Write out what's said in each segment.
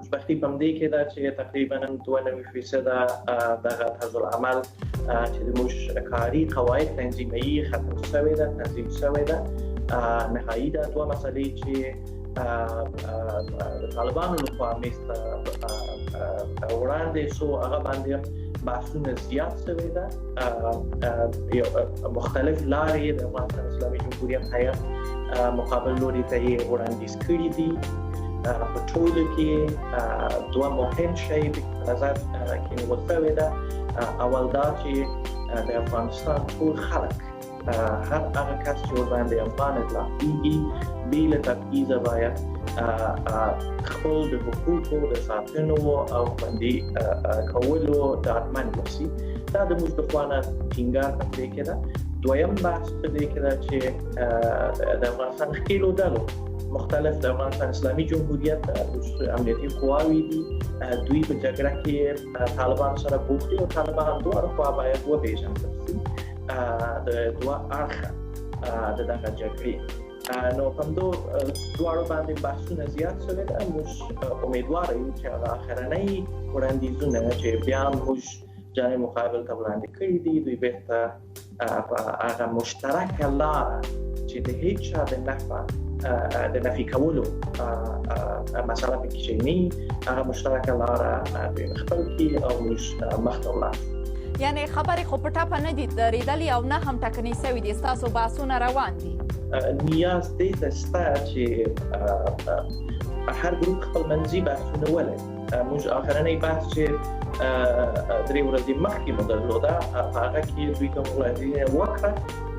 خوشبختي په دې کې ده چې تقریبا 92% دغه طرز العمل چې د موږ کاري قواعد تنظیموي ختم شوې ده، تنظیم شوې ده، نهایی ده. دوه مسلې چې د طالبانو لخوا میز ته وړاندې سو، هغه باندې بحثونه زیات شوې ده. یو مختلف لارې د افغانستان اسلامي جمهوریت هیئت مقابل لوري ته یې وړاندیز کړي دي. په ټولو کې دوه مهم شی په نظر کې نیول شوې ده. اول دا چې د افغانستان ټول خلک، هر هغه کس چې ورباندې افغان اطلاق کیږي، بې له تبعیضه باید خپل د حقوقو د ساتنو او خوندي کولو ډاډمن اوسي. دا د موږ د خوا نه ټینګار په دې کې ده. دویم بحث په دې کې ده چې د افغانستان ښکېلو ډلو مختلف، د افغانستان اسلامي جمهوریت امنیتي قواوې دي، دوی په جګړه کې طالبان سره بوخت دي او طالبان دواړه خوا باید وپېژندل سي، د دوه اړخه د دغه جګړې. نو په همدو دواړو باندې بحثونه زیات شوي ده. موږ امیدوار یو چې هغه اخرنۍ وړاندیزونه چې بیا موږ جانب مقابل ته وړاندې کړي دي، دوی بیرته په هغه مشترکه لاره چې د هیڅ چا د نفع د نفي کولو مسله پکې چې نه، هغه مشترکه لاره دوی خپل کړي او موږ مخته ولاړ. یعنی خبرې خو په ټپه نه دي درېدلې او نه هم ټکنۍ سوي دي، ستاسو بحثونه روان دي. نیاز دې ته شته چې هر ګروپ خپل منځي بحثونه ولري. موږ آخرنۍ بحث چې 3 ورځې مخکې مو درلوده، په هغه کې دوی ته وړاندیزونه وکړه،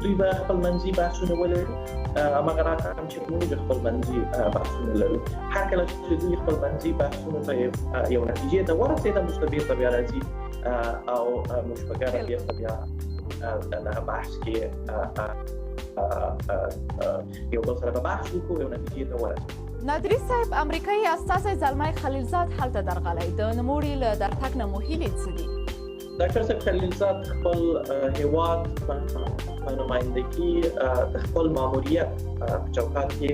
دوی به خپل منځي بحثونه ولري، هماغه رقم چې موږ خپل منځي بحثونه لرو. هر کله چې دوی خپل منځي بحثونو ته یو نتیجې ته ورسېده، موږ ته بېرته بیا راځي او موږ په ګډه بېرته بیا دغه بحث کې یو بل سره به بحث وکړو، یو نتیجې ته ورسېږو. نادري صاحب، امریکایي استازی زلمی خلیلزاد هلته درغلی، د نوموړي له درتګ نه مو هیلې څه دي؟ ډاکټر صاحب خلیلزاد خپل هیواد په نمایندګي د خپل ماموریت په چوکاټ کې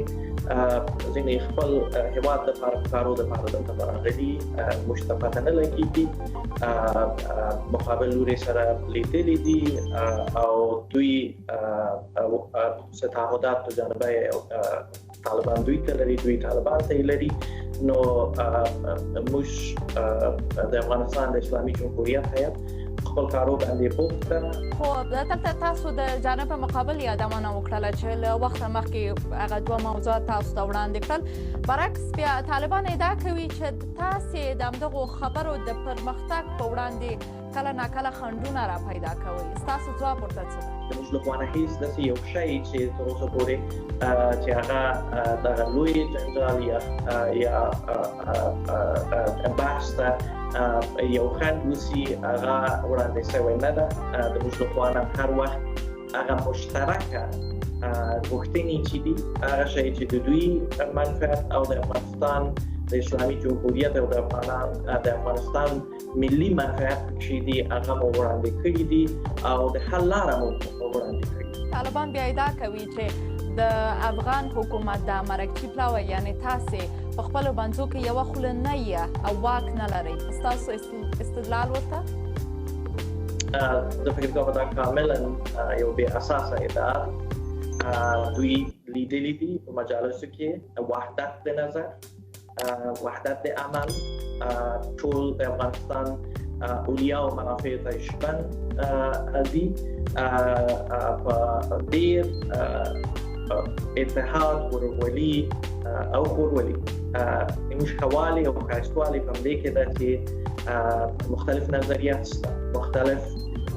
ځینې خپل هیواد دپاره کارو دپاره دلته راغلي. موږ ته پته نه لګېږي، مقابل لوري سره لیدلي دي او دوی څه تعهدات په جانبه طالبان دوی ته لري، دوی طالبان ته لري. نو موږ د افغانستان د اسلامي جمهوریت هیئت خپل کارو باندې بوخت ده. خو دلته تاسو د جانب مقابل یادونه وکړله چې له وخته مخکې هغه دوه موضوعات تاسو ته وړاندې کړل. برعکس بیا طالبان ادعا کوي چې تاسې د همدغو خبرو د پرمختګ په وړاندې کله ناکله خنډونه را پیدا کوئ. ستاسو ځواب ورته څه ده؟ د موږ له خوا نه هیڅ داسې یو شی چې تر اوسه پورې چې هغه دغه لوی جنجال یا بحث ته یو خنډ وسي، هغه وړاندې سوی نه ده. د موږ له خوا نه هر وخت هغه مشترکه غوښتنې چې دي، هغه شی چې د دوی منفعت او د افغانستان د اسلامي جمهوریت او د افغانان د افغانستان ملي منفعت پکښې دي، هغه مو وړاندې کړي دي او د حل لاره مو وړاندې کړي. طالبان بیا ادعا کوي چې د افغان حکومت د مرکچي پلاوی، یعنې تاسې په خپلو منځو کې یوه خوله نه یې او واک نه لرئ. ستاسو استدلال ورته؟ زه فکر کوم دا کاملا یو بې اساسه ادعا. دوی لیدلي دي په مجالسو کې وحدت د نظر، وحدت د عمل، ټول د افغانستان اولیا او منافع ته ژمن دي، په ډېر اتحاد، ورورولي او خورولي. زموږ ښه والی او ښایستوالی په همدې کې ده چې مختلف نظریات شته، مختلف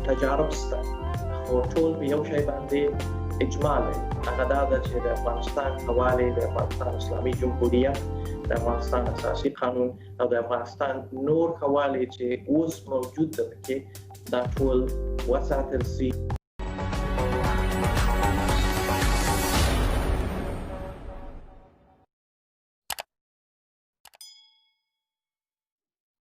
تجارب شته، خو ټول په یو شی باندې اجماع لري، هغه دا ده چې د افغانستان ښه والی، د افغانستان اسلامي جمهوریت، د افغانستان اساسي قانون او د افغانستان نور ښه والی چې اوس موجود ده پکې، دا ټول وساتل سي.